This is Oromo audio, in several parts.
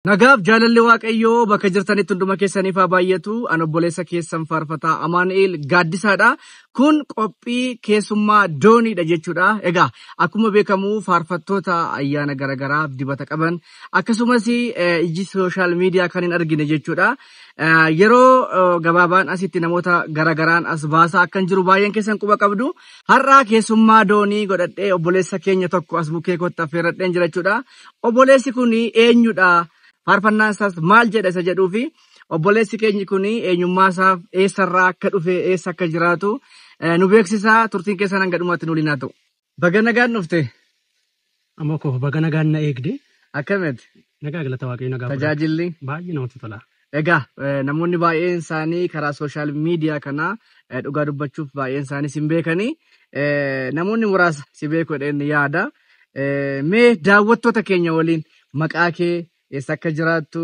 Nagaaf jaalalli Waaqayyoo bakka jirtanitti hunduma keessaniif haa baay'atu. An obboleessa keessan faarfataa Amaanu'el Gaaddisaadha. Kun qophii keessummaa dooniidha jechuudha. Egaa akkuma beekamu faarfattoota ayyaana garaagaraaf dibata qaban akkasumas iji sooshaal miidiyaa kan hin argine jechuudha. Yeroo gabaabaan asitti namoota garaagaraan as baasaa akkan jiru baay'een keessan quba qabdu. Har'a keessummaa doonii godhadhee obboleessa keenya tokko as bukkee kootti affeerradheen jira jechuudha. Obboleessi kun eenyudha? Faarfannaan isaas maal jedha isa jedhuu fi obboleessi keenyi kun eenyummaa isaaf eessarraa akka dhufe eessa akka jiraatu nu beeksisaa turtiin keessan hanga dhumaatti nu waliin haa ta'u. Baga nagaan dhufte. Ammoo koo baga nagaan na eegde. Akkamitti? Nagaa galata Waaqayyo nagaa. Tajaajilli? Baay'ee namatti tola. Egaa namoonni baay'een isaanii karaa sooshaal miidiyaa kanaa dhugaa dubbachuuf baay'een isaanii si beekanii namoonni muraasa si beeku jedheen yaada. Mee daawwattoota keenya waliin maqaa kee eessa akka jiraattu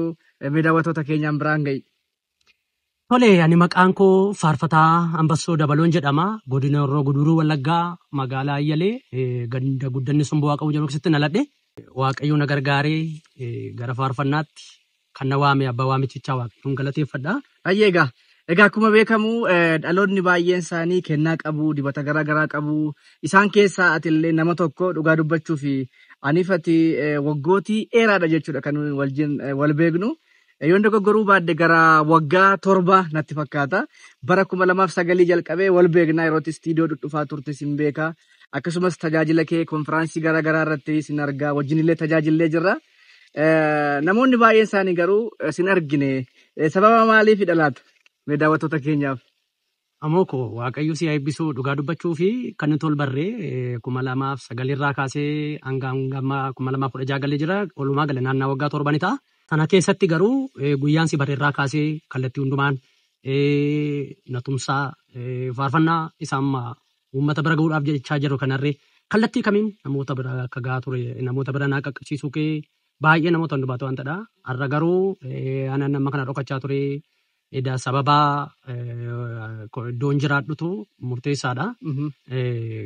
mee daawwattoota keenyaan biraan ga'i. Tole, ani maqaan koo Faarfataa Ambassoo Dabaloon jedhama. Godina Horroo Guduruu Wallaggaa magaalaa Ayyalee ganda guddanni Sumbawaa qabu jedhamu keessatti dhaladhe. Waaqayyo na gargaaree gara faarfannaatti kan na waame abbaa waamichichaa Waaqayyoon galateeffadha. Hayyee egaa. Egaa akkuma beekamu dhaloonni baay'een isaanii kennaa qabu, dibata garaa garaa qabu. Isaan keessaa atillee nama tokko dhugaa dubbachuu fi aniif ati waggootii dheeraadha jechuudha kan wajjin wal beeknu. Yoon dogoggoruu baadde gara waggaa 7 natti fakkaata. Bara 2009 jalqabee wal beeknaa yeroo istiidiyoo dhudhufaa turte sin beeka. Akkasumas tajaajila kee konfiraansii garaa garaa irratti sin argaa wajjin illee tajaajillee jirra. Namoonni baay'een isaanii garuu sin argine. Sababa maaliifidha laata? Mee daawwattoota keenyaaf. Ammoo koo Waaqayyo si eebbisuu dhugaa dubbachuu fi kan nuti ol barree 2009 irraa kaasee hanga amma 2016 galee jira. Walumaa gala naannaa waggaa 7 ni ta'a. Sana keessatti garuu guyyaan si barreerraa kaasee kallattii hundumaan na tumsaa faarfannaa isa amma uummata bira gahuudhaaf jechaa jiru kanarree kallattii kamiin namoota bira akka gahaa ture namoota bira naa qaqqabsiisuu kee baay'ee namoota hundumaatu waan ta'edha. Har'a garuu ana nama kana dhokachaa ture. Edaa sababa iddoon jiraadhutu murteessaadha.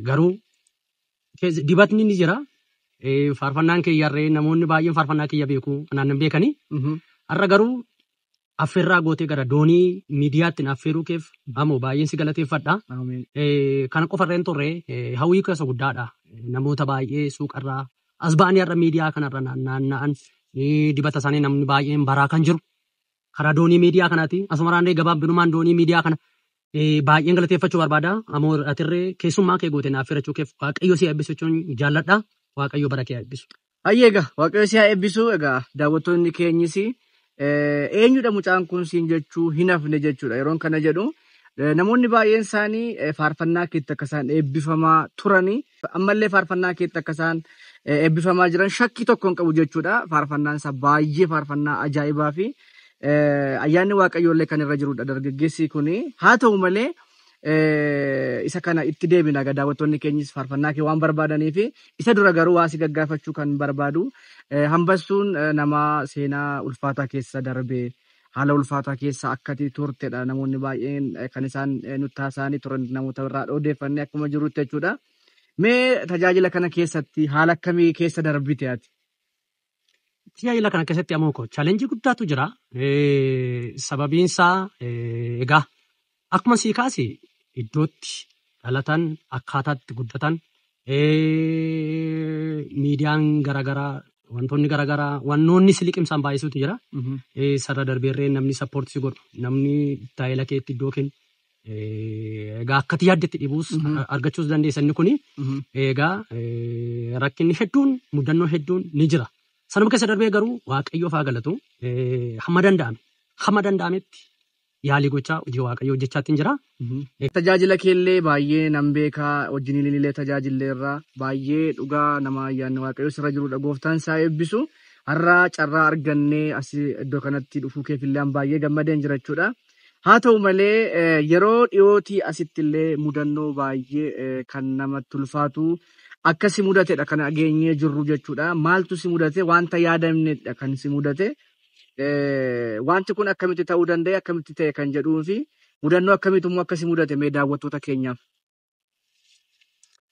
Garuu dibatni ni jira. Faarfannaan kiyyarree namoonni baay'een faarfannaa kiyya beeku anaan hin beekani. Har'a garuu affeerraa gootee gara doonii miidiyaatti na affeeruu keef ammoo baay'een si galateeffadha. Kana qofarra hin turre hawwii keessa guddaadha. Namoota baay'ee suuqarraa as ba'anii har'a miidiyaa kanarra naanna'an dibata isaanii namni baay'een baraa kan jiru. Karaa doonii miidiyaa kanaati. Asumarraan gabaabbinumaan doonii miidiyaa kana baay'een galateeffachuu barbaada. Ammoo atirree keessummaa kee goote na affeerrachuu keef Waaqayyo si eebbisu jechuun jaalladha. Waaqayyo bara kee eebbisu. Hayyee egaa Waaqayyo si haa eebbisu. Egaa daawwattoonni keenyis eenyudha mucaan kun siin jechuu hin hafne jechuudha. Yeroon kana jedhu namoonni baay'een isaanii faarfannaa keetti akka isaan eebbifamaa turanii ammallee faarfannaa keetti akka isaan eebbifamaa jiran shakkii tokko hin qabu jechuudha. Faarfannaan isaa baay'ee faarfannaa ajaa'ibaa fi ayyaanni Waaqayyoollee kan irra jirudha dargaggeessi kuni. Haa ta'u malee isa kana itti deebina egaa daawwattoonni keenyis faarfannaa kee waan barbaadanii fi isa dura garuu waa si gaggaafachuu kan barbaadu. Hambassuun nama seenaa ulfaataa keessa darbe haala ulfaataa keessa akkati turtedha namoonni baay'een kan isaan nutti haasa'anii turan namoota irraa odeeffannee akkuma jirutti jechuudha. Mee tajaajila kana keessatti haala akkamii keessa darbite ati? Tajaajila kana keessatti ammoo koo chaalenjii guddaatu jira. Sababiin isaa egaa akkuma sii kaase iddootti dhalatan akkaataatti guddatan miidiyaan garaagaraa wantoonni garaagaraa wannoonni si liqimsaan baay'isuutu jira. Sarara darbeerree namni sappoortii si godhu namni tajaajila keetti iddoo kennu egaa akkati yaaddetti dhibuus argachuus dandeessa inni kuni. Egaa rakkinni hedduun mudannoo hedduun ni jira. Sanuma keessa darbee garuu Waaqayyoof haa galatu hamma danda'ametti yaalii gochaa hojii Waaqayyoo hojjechaatti jira. Tajaajila keellee baay'ee nan beekaa wajjin illee tajaajilleerra baay'ee dhugaa nama ayyaanni Waaqayyoo sirra jirudha gooftaan isaa eebbisu. Har'a carraa argannee as iddoo kanatti dhufuu keef illee baay'ee gammadeen jira jechuudha. Haa ta'u malee yeroo dhiyootii asitti illee mudannoo baay'ee kan namatti ulfaatu akka si mudatedha kan dhageenyee jirru jechuudha. Maaltu si mudate? Wanta yaadamnedha kan si mudate. Wanti kun akkamitti ta'uu danda'e akkamitti ta'e kan jedhuu fi mudannoo akkamiitu immoo akka si mudate mee daawwattoota keenyaaf.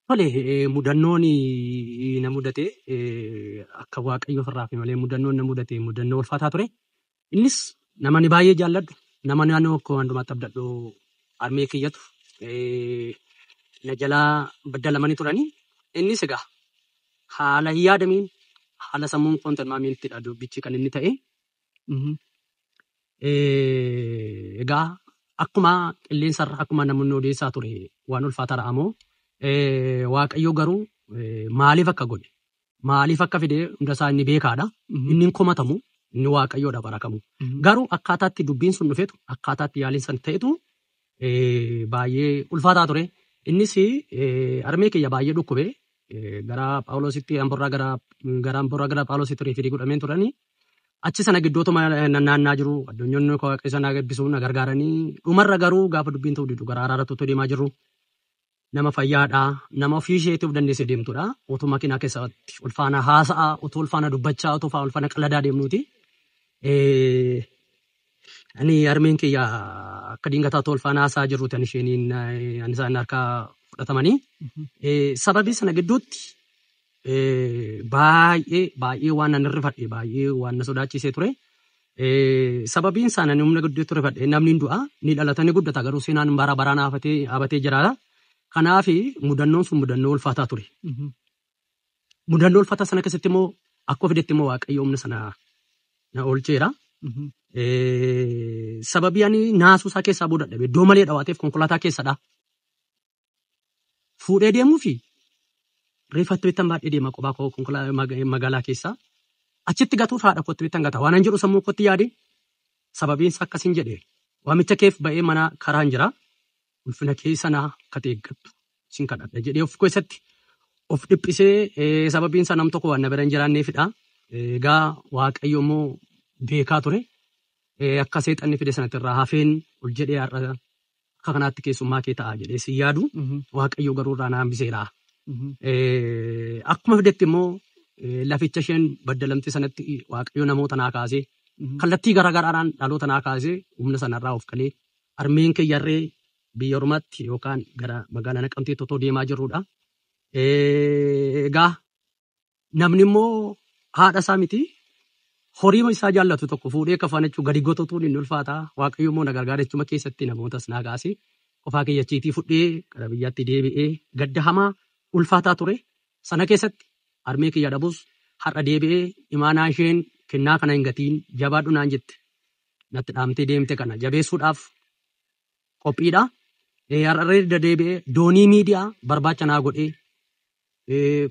Tole, mudannoon na mudate akka Waaqayyo ofirraa fi malee mudannoon na mudate mudannoo ulfaataa ture. Innis nama ani baay'ee jaalladhu, nama naannoo koo hundumaatti abdadhu harmee kiyyatu na jalaa baddalamanii turanii. Innis egaa haala hin yaadamiin haala sammuun koon tilmaamiittidha dubbichi kan inni ta'e. Egaa akkuma qilleensarra akkuma namoonni odeessaa ture waan ulfaataa ra'amoo Waaqayyo garuu maaliif akka godhe maaliif akka fide hunda isaa inni beekaadha. Inni hin komatamu, inni Waaqayyoodha barakamu. Garuu akkaataatti dubbiin sun dhufetu akkaataatti yaaliin san ta'etu baay'ee ulfaataa ture. Innis harmee kiyya baay'ee dhukkube gara Phaawulositti Amborraa gara Amborraa gara Phaawulositti reefirii godhameen turanii. Achi sana gidduutuma naannaa jiru addunyoonni waaqa isa na eebbisuu na gargaaranii dhumarra garuu gaafa dubbiin ta'u didu gara araaratu deemaa jirru. Nama fayyaadha, nama ofii isheetiif dandeessee deemtudha. Utuu makiinaa keessatti ulfaana haasa'aa, utuu ulfaana dubbachaa, utuu ulfaana qaladaa deemnuuti. Ani harmeen kiyya akka dingataa utuu ulfaana haasa'aa jirruuti ani isheen ani isaan harkaa fudhatamanii. Sababii sana gidduutti baay'ee baay'ee waan nan rifadhe baay'ee waan na sodaachisee ture. Sababiin isaa ani humna gidduutti rifadhe namni hin du'a ni dhalata ni guddata garuu seenaan bara baraan haafatee jiraata. Kanaaf mudannoon sun mudannoo ulfaataa ture. Mudannoo ulfaataa sana keessatti immoo akka fidetti immoo Waaqayyo humna sana na oolcheera. Sababii ani naasuu isaa keessaa booda dhabe iddoo malee dhawaateef konkolaataa keessadha. Fuudhee deemuu fi reeffatti bittan baadhee deema kophaa koo konkolaataa magaalaa keessaa. Achitti gatuuf haadha kootti bittan gata. Waan an jedhu sammuu kootti yaade sababiin isaa akkasiin jedhe waamicha keef ba'ee mana karaan jira. Ulfina kee sana akka eeggattu sin kadhadha jedhee of keessatti of dhiphisee sababiin isaa nam tokko waan na bira hin jiraanneefidha. Egaa Waaqayyo immoo beekaa ture. Akka seexanni fide sanatti irraa hafeen ol jedhee har'a akka kanaatti keessummaa kee ta'a jedhee si yaadu Waaqayyo garuu irraa na hambiseera. Akkuma fidetti immoo laficha isheen baddalamte sanatti Waaqayyo namoota naa kaasee kallattii garaagaraadhaan dhaloota naa kaasee humna sanarraa of qalee harmeen kiyyarree biyya ormaatti yookaan gara magaalaa Naqamteetti otoo deemaa jirrudha. Egaa namni immoo haadha isaa miti horii isaa jaallatu tokko fuudhee kafaan jechuun gadi gototuun inni ulfaata. Waaqayyo immoo na gargaara jechuma keessatti namootas naa kaase qofaa kiyya achiitii fudhee gara biyyaatti deebi'ee gadda hamaa ulfaataa ture. Sana keessatti harmee kiyya dhabus har'a deebi'ee imaanaa isheen kennaa kana hin gatiin jabaadhu naan jette natti dhaamtee deemte kana jabeessuudhaaf qophiidha. Har'arree deebi'ee doonii miidiyaa barbaacha naa godhee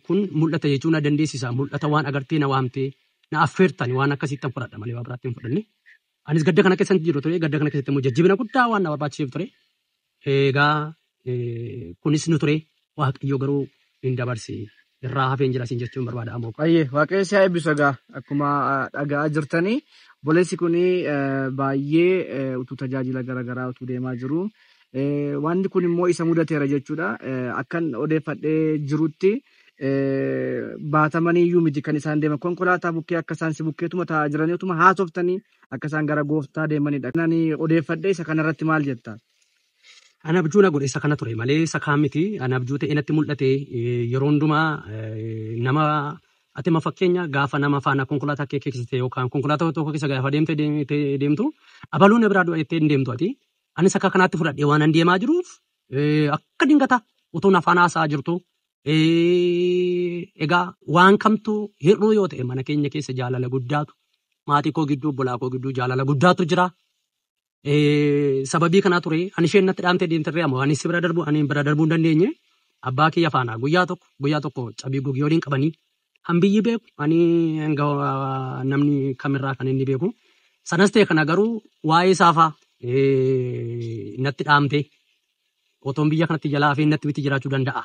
kun mul'ata jechuun na dandeessisa. Mul'ata waan agartee na waamtee na affeertani waan akkasitti fudhadha malee waan biraatti hin fudhanne. Anis gadda kana keessatti jiru ture. Gadda kana keessatti immoo jajjabina guddaa waan na barbaachiseef ture. Egaa kunis nu ture. Waaqayyo garuu hin dabarse. Irraa hafeen jira siin jechuun barbaada ammoo. Baay'ee Waaqayyo si haa eebbisu egaa akkuma dhaga'aa jirtanii obboleessi kun baay'ee utuu tajaajila garaagaraa utuu deemaa jiru. Wanti kun immoo isa mudateera jechuudha. Akkan odeeffadhee jirutti baatamanii iyyuu miti kan isaan deeman konkolaataa bukkee akka isaan si bukkeetuma taa'aa jiranii utuma haasoftanii akka isaan gara gooftaa deemanidha. Ani odeeffadhee isa kanarratti maal jetta? Ana abjuu na godhe isa kana ture malee isa kaan miti. Ana abjuu ta'e natti mul'ate yeroo hundumaa nama ati ma fakkeenya gaafa nama faana konkolaataa kee keessatti yookaan konkolaataa tokko keessa gaafa deemte deemtu abaluun na biraa du'a jettee hin deemtu ati. Anis akka kanaatti fudhadhee waan an deemaa jiruuf akka dingata utuu na faana haasa'aa jirtu. Egaa waan kamtu hir'uu yoo ta'e mana keenya keessa jaalala guddaatu maatii koo gidduu obbolaa koo gidduu jaalala guddaatu jira. Sababii kanaa ture ani isheen natti dhaamtee deemterree ammoo ani si bira darbu ani bira darbuu hin dandeenye abbaa kiyya faana guyyaa tokko cabii gogii waliin qabanii hambiyyi beeku ani hanga namni kamirraa kan inni beeku sanas ta'e kana garuu waa'ee saafaa natti dhaamte otoon biyya kanatti jalaa hafee natti miti jiraachuu danda'a.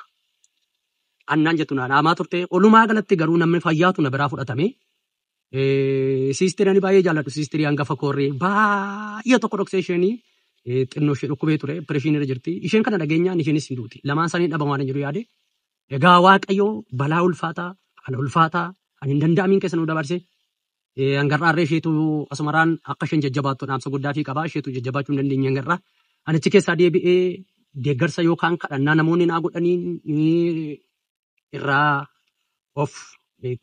Annaan jettu na dhaamaa turte olumaa galatti garuu namni fayyaatu na biraa fudhatame. Siistirii ani baay'ee jaalladhu siistirii hangafa koorree baay'ee tokko dhoksee isheenii xinnoo ishee dhukkubee ture pireeshinii irra jirti. Isheen kana dhageenyaan isheenis hin duuti. Lamaan isaanii dhabamaa jiru yaade. Egaa Waaqayyo balaa ulfaataa haala ulfaataa kan hin danda'amiin keessa nu dabarse. Hangarraarree isheetu asumarraan akka isheen jajjabaattu dhaamsa guddaa fi qabaa isheetu jajjabaachuu hin dandeenye hangarraa. Anichi keessaa deebi'ee Deeggarsa yookaan kadhannaa namoonni naa godhaniin irraa of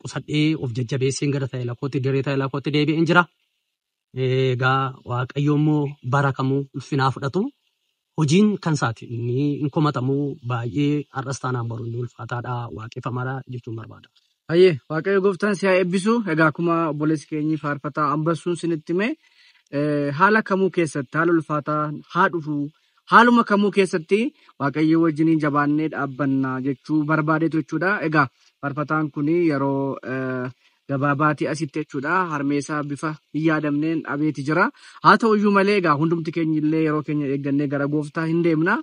qusadhee of jajjabeesseen gara tajaajila kootti dirree tajaajila kootti deebi'een jira. Egaa Waaqayyo immoo bara kamuu ulfinaa fudhatu. Hojiin kan isaati. Inni hin komatamu baay'ee har'as taanaan boru inni ulfaataadha waaqeffamaadha jechuun barbaada. Hayyee Waaqayyo gooftaan si haa eebbisu. Egaa akkuma obboleessi keenyi faarfataa Ambassuun sinitti hime haala kamuu keessatti haala ulfaataa haa dhufu haaluma kamuu keessatti Waaqayyo wajjiniin jabaannee dhaabbanna jechuu barbaadeetu jechuudha. Egaa faarfataan kun yeroo gabaabaatii asitti jechuudha. Harmeesaa bifa hin yaadamneen dhabeeti jira. Haa ta'uyyuu malee egaa hundumti keenya illee yeroo keenya eeggannee gara gooftaa hin deemna.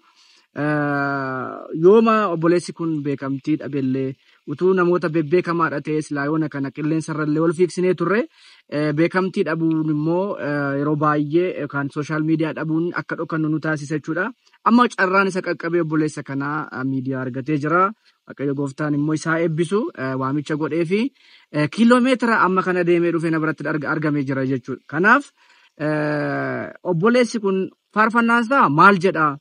Yooma obboleessi kun beekamtii dhabellee utuu namoota bebbeekamaadha ta'ee silaa yoona kana qilleensarrallee ol fiigsinee turre beekamtii dhabuun immoo yeroo baay'ee yookaan sooshaal miidiyaa dhabuun akka dhokannu nu taasisa jechuudha. Amma carraan isa qaqqabee obboleessa kanaa miidiyaa argatee jira. Waaqayyo gooftaan immoo isaa eebbisu waamicha godhee fi kiiloomeetira amma kana deemee dhufee na biratti argamee jira jechuudha. Kanaaf obboleessi kun faarfannaan isaa maal jedhaa?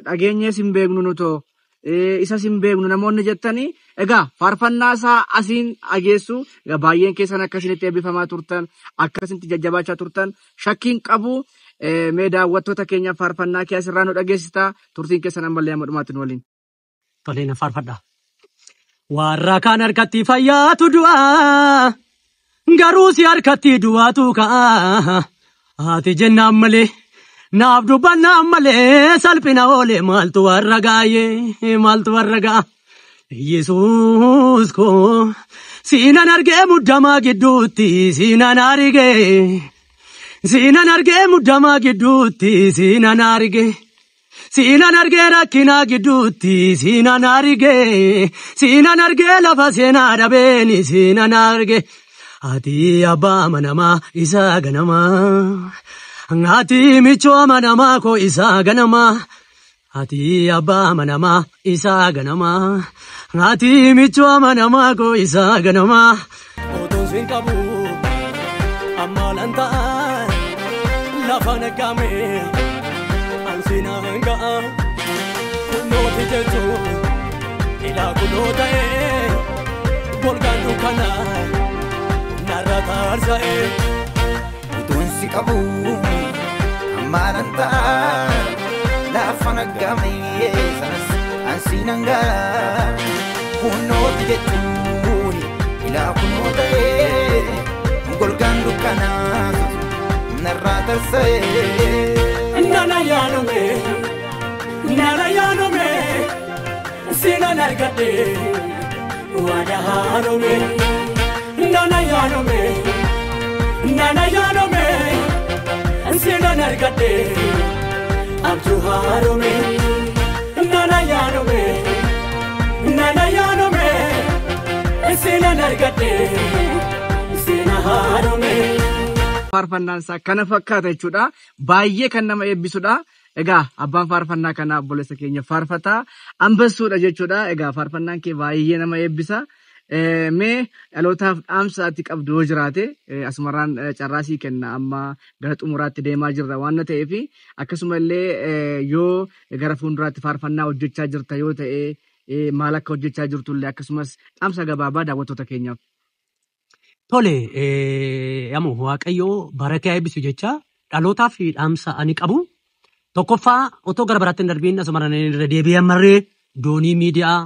Dhageenyees hin beeknu nutoo isas hin beeknu namoonni jettanii egaa faarfannaa isaa asiin dhageessu. Egaa baay'een keessan akkasinitti eebbifamaa turtan akkasinitti jajjabaachaa turtan shakkiin qabu. Mee daawwattoota keenya faarfannaa kee asirraa nu dhageessita. Turtiin keessan ammallee amma dhumaatti nu waliin. Tolee na faarfadha. Warra kaan harkatti fayyaatu du'a. Garuu si harkatti du'aatu ka'a. Ati jennaan malee naaf dubbannaan malee salphina oolee maaltu warra gaayee maaltu warra ga'a. Yesuus koo siinan argee muddamaa gidduutti siinan argee. Siinan argee muddamaa gidduutti siinan argee. Siinan argee rakkinaa gidduutti siinan argee. Siinan argee lafa seenaa dhabeeni siinan argee. Ati abbaa manamaa isaa ganamaa. Ati michoo manamaa koo isaa ganamaa. Ati abbaa manamaa isaa ganamaa. Ati michoo manamaa koo isaa ganamaa. Otuun siin qabu amma lan ta'a lafa naqame ansiina hanga'a kunnooti jechuun ilaa kunoo ta'ee golgaan dukkana narra tarsa'ee. Otuun si qabu amma lan ta'a lafa naqame sanas ansiina hanga'a kunnooti jechuun ilaa kunoo ta'ee golgaan dukkana narra tarsa'ee. Nana yaanume nana yaanume sinan argadhe waan haarume. Nana yaanume nana yaanume sinan argadhe abjuu haarume. Nana yaanume nana yaanume sinan argadhe sina haarume. Faarfannaan isaa kana fakkaata jechuudha. Baay'ee kan nama eebbisudha. Egaa abbaan faarfannaa kanaa obboleessa keenya faarfataa Ambassuudha jechuudha. Egaa faarfannaan kee baay'ee nama eebbisa. Mee dhalootaaf dhaamsa ati qabdu yoo jiraate asumarraan carraa sii kenna amma gara xumuraatti deemaa jirra waan ta'eef akkasuma illee yoo gara fuulduraatti faarfannaa hojjechaa jirta yoo ta'e maal akka hojjechaa jirtu illee akkasumas dhaamsa gabaabaa daawwattoota keenyaaf. Tole ammoo Waaqayyoo barakee eebbisu jecha dhalootaaf dhaamsa ani qabu tokkoffaa otoo gara biraatti hin darbiin asumarraan irra deebi'ee marree doonii miidiyaa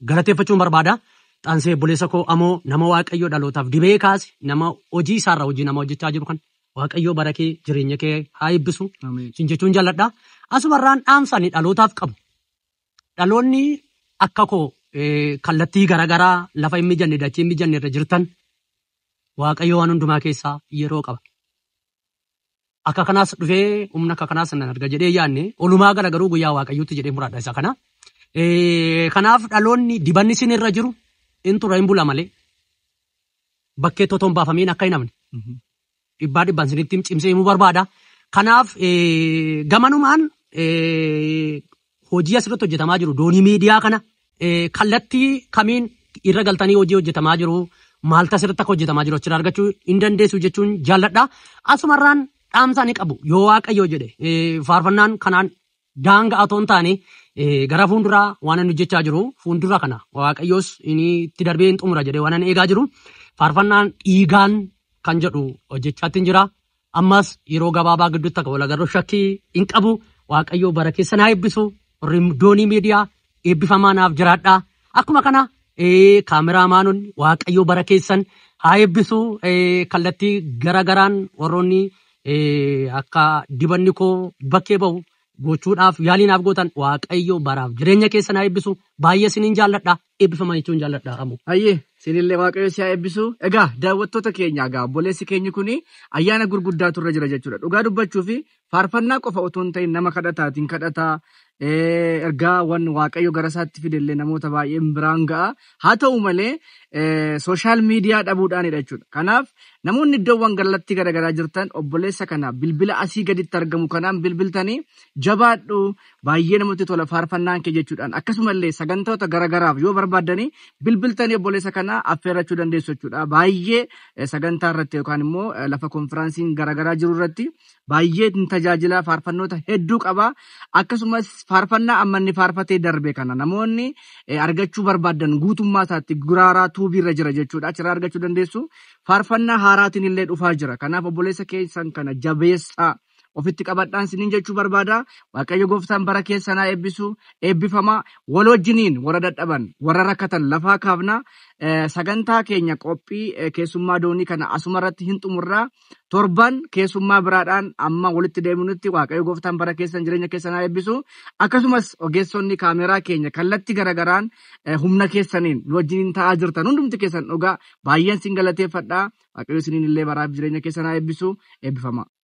galateeffachuun barbaada. Xaansee obboleessa koo ammoo nama Waaqayyoo dhalootaaf dibee kaase nama hojii isaarraa hojii nama hojjechaa jiru kan Waaqayyoo barakee jireenya kee haa eebbisu. Sin jechuun jaalladha. Asumarraan dhaamsa ani dhalootaaf qabu. Dhaloonni akka koo kallattii garaagaraa lafa hin mijanne dachee hin mijanne irra jirtan Waaqayyo waan hundumaa keessaa yeroo qaba. Akka kanaas dhufee humna akka kanaas nan arga jedhee yaadne olumaa gara garuu guyyaa Waaqayyootti jedhee muraadha isa kana. Kanaaf dhaloonni dibanni isin irra jiru hin tura hin bula malee bakkee otoo hin baafamiin akka hin hafne. Dhibbaa dhibbaan isinitti cimsee himuu barbaada. Kanaaf gamanumaan hojii asirratti hojjetamaa jiru doonii miidiyaa kana kallattii kamiin irra galtanii hojii hojjetamaa jiru. Maaltu asirratti akka hojjetamaa jiru achirraa argachuu hin dandeessu jechuun jaalladha. Asumarraan dhaamsa ni qabu yoo Waaqayyo jedhe faarfannaan kanaan Daangaa otoo hin taane gara fuulduraa waan ani hojjechaa jiru fuuldura kana Waaqayyoos inni itti darbee hin xumura jedhee waan ani eegaa jiru faarfannaan dhiigaan kan jedhu hojjechaatti jira. Ammas yeroo gabaabaa gidduutti akka wal agarru shakkii hin qabu. Waaqayyo bara keessan haa eebbisu. Doonii miidiyaa eebbifamaa naaf jiraadha. Akkuma kana kaameraamaanonni Waaqayyo bara keessan haa eebbisu. Kallattii gara garaan warroonni akka dibanni koo bakkee bahu gochuudhaaf yaalii naaf gootan Waaqayyo baraaf jireenya keessan haa eebbisu. Baay'ee isiniin jaalladha. Eebbifama jechuun jaalladha ammoo. Hayyee isinillee Waaqayyo si haa eebbisu. Egaa daawwattoota keenya egaa obboleessi keenyi kun ayyaana gurguddaatu irra jira jechuudha. Dhugaa dubbachuu fi faarfannaa qofa otoo hin ta'in nama kadhataatiin kadhataa ergaawwan Waaqayyo gara isaatti fidellee namoota baay'een biraan ga'a. Haa ta'u malee sooshaal miidiyaa dhabuudhaanidha jechuudha. Kanaaf namoonni iddoowwan kallattii garaagaraa jirtan obboleessa kana bilbila asii gaditti argamu kanaan bilbiltanii jabaadhu baay'ee namatti tola faarfannaan kee jechuudhaan akkasumallee sagantoota garaagaraaf yoo barbaaddanii bilbiltanii obboleessa kana affeerrachuu dandeessu jechuudha. Baay'ee sagantaa irratti yookaan immoo lafa konfiraansiin garaagaraa jiru irratti baay'ee tajaajila faarfannoota hedduu qaba. Akkasumas faarfannaa amma inni faarfatee darbe kana namoonni argachuu barbaadan guutummaa isaatti guraaraa tuubiirra jira jechuudha. Achirraa argachuu dandeessu. Faarfannaa haaraatiin illee dhufaa jira. Kanaaf obboleessa keessan kana jabeessaa ofitti qabadhaan siniin jechuu barbaada. Waaqayyo gooftaan bara keessan haa eebbisu. Eebbifamaa wal wajjiniin warra dadhaban warra rakkatan lafaa kaafna. Sagantaa keenya qophii keessummaa doonii kana asuma irratti hin xumurraa. Torban keessummaa biraadhaan amma walitti deebinutti Waaqayyo gooftaan bara keessan jireenya keessan haa eebbisu. Akkasumas ogeessonni kaameraa keenya kallattii garagaraan humna keessaniin nu wajjiniin ta'aa jirtan hundumti keessan dhugaa baay'een sin galateeffadha. Waaqayyo isiniin illee baraaf jireenya keessan haa eebbisu. Eebbifama.